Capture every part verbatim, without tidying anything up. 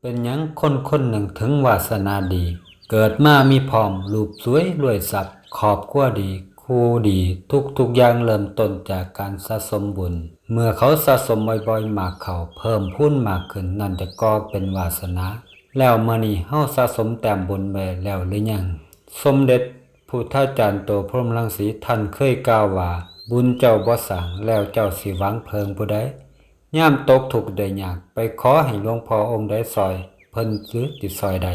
เป็นหยังคนคนหนึ่งถึงวาสนาดี เกิดมามีพร้อมรูปสวยรวยทรัพย์ ครอบครัวดี คู่ดี ทุกๆอย่างเริ่มต้นจากการสะสมบุญ เมื่อเขาสะสมบ่อยๆมากเข้า เพิ่มพูนมากขึ้น นั่นจะก่อเป็นวาสนา แล้วมื้อนี้เฮาสะสมแต้มบุญไว้แล้วหรือยัง สมเด็จพุทธาจารย์โตพรหมรังสีท่านเคยกล่าวว่า บุญเจ้าบ่สร้าง แล้วเจ้าสิหวังเพิ่งผู้ใด ยามตกทุกข์ได้ยาก ไปขอให้หลวงพ่อองค์ใดซ่อย เพิ่นหรือสิซ่อยได้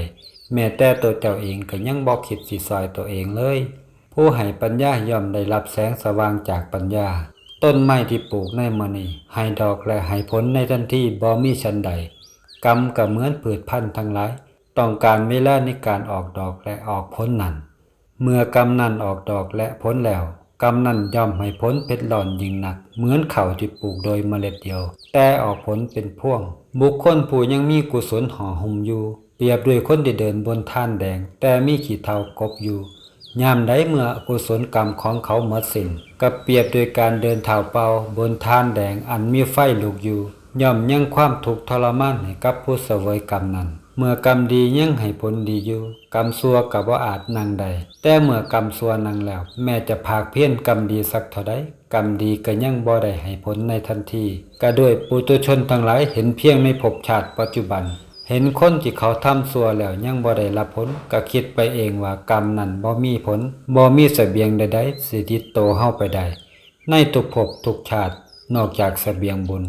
แม้แต่ตัวเจ้าเองก็ยังบ่คิดสิซ่อยตัวเองเลย ผู้ให้ปัญญาย่อมได้รับแสงสว่างจากปัญญา ต้นไม้ที่ปลูกในมื้อนี้ ให้ดอกและให้ผลในทันที บ่มีฉันใด กรรมก็เหมือนพืชพันธุ์ทั้งหลาย ต้องการเวลาในการออกดอกและออกผลนั้น เมื่อกรรมนั้นออกดอกและผลแล้ว กรรมนั้นย่อมให้ผลเผ็ดร้อนยิ่งนัก เหมือนข้าวที่ปลูกโดยเมล็ดเดียว แต่ออกผลเป็นพวง บุคคลผู้ยังมีกุศลห่อหุ้มอยู่ เปรียบด้วยคนที่เดินบนทานแดง แต่มีขี้เถ้ากบอยู่ ยามใดเมื่ออกุศลกรรมของเขาหมดสิ้น ก็เปรียบด้วยการเดินเท้าเปล่าบนทานแดงอันมีไฟลุกอยู่ ย่อมยังความทุกข์ทรมานให้กับผู้เสวยกรรมนั้น เมื่อกรรมดียังให้ผลดีอยู่ กรรมชั่วก็บ่อาจนั่งได้ แต่เมื่อกรรมชั่วนั่งแล้ว แม้จะภาคเพียรกรรมดีสักเท่าใด กรรมดีก็ยังบ่ได้ให้ผลในทันที ก็ด้วยปุถุชนทั้งหลายเห็นเพียงในภพชาติปัจจุบัน เห็นคนที่เขาทำชั่วแล้วยังบ่ได้รับผล ก็คิดไปเองว่ากรรมนั้นบ่มีผล บ่มีเสบียงใดๆสิติดโตเฮาไปได้ ในทุกภพทุกชาติ นอกจากเสบียงบุญ